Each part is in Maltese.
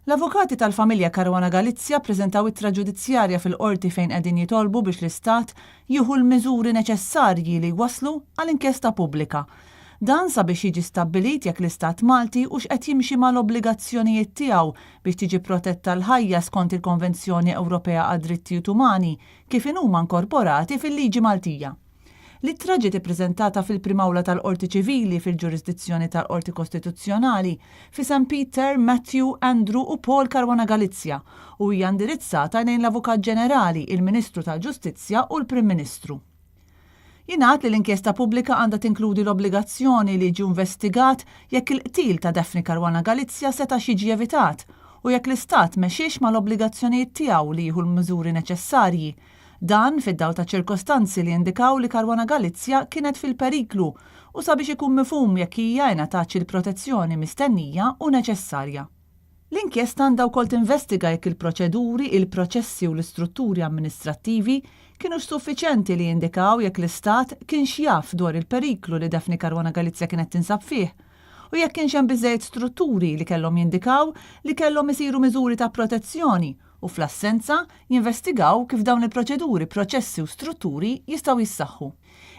L-avukati tal-familja Caruana Galizia ppreżentaw ittra ġudizzjarja fil-Qorti fejn qegħdin jitolbu biex l-Istat jieħu l-miżuri neċessarji li jwasslu għal inkjesta pubblika. Dan sabiex jiġi stabbilit jekk l-Istat Malti hux qed jimxi mal-obbligazzjonijiet tiegħu biex tiġi protetta l-ħajja skont il-Konvenzjoni Ewropea għad-Drittijiet Umani kif inhuma nkorporati fil-liġi Maltija. L-ittra ġiet ippreżentata fil-Prim'Awla tal-Qorti Ċivili fil-ġurisdizzjoni tal-Qorti Kostituzzjonali f'isem Peter, Matthew, Andrew u Paul Caruana Galizia u hija indirizzata lejn l-Avukat Ġenerali, il-Ministru tal-Ġustizzja u l-Prim Ministru. Jingħad li l-inkjesta pubblika għandha tinkludi l-obbligazzjoni li jiġi investigat jekk il-qtil ta' Daphne Caruana Galizia setax jiġi evitat u jekk l-Istat mexiex mal-obbligazzjonijiet tiegħu li jieħu l-miżuri neċessarji Dan fid-dawl ta' ċirkostanzi li jindikaw li Caruana Galizia kienet fil-periklu u sabiex ikun mifhum jekk hija ingħatatx il-protezzjoni mistennija u neċessarja. L-inkjesta għandha wkoll tinvestiga jekk il-proċeduri, il-proċessi u l-istrutturi amministrattivi kinux suffiċenti li jindikaw jekk l-Istat kienx jaf dwar il-periklu li Daphne Caruana Galizia kienet tinsab fih u jekk kienx hemm biżżejjed strutturi li kellhom jindikaw li kellhom isiru miżuri ta' protezzjoni u fl-assenza, jinvestigaw kif dawn il-proċeduri, proċessi u strutturi jistgħu jissaħħu.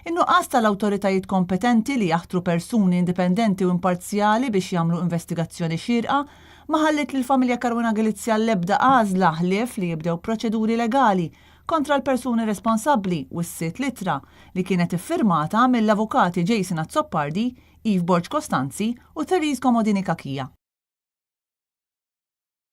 In-nuqqas tal-awtoritajiet kompetenti li jaħtru persuni indipendenti u imparzjali biex jagħmlu investigazzjoni xierqa ma ħalliet lill-familja Caruana Galizia l-ebda għażla ħlief li jibdew proċeduri legali kontra l-persuni responsabbli, wissiet l-ittra, li kienet iffirmata mill-avukati Jason Azzopardi, Eve Borg Costanzi u Therese Comodini Cachia.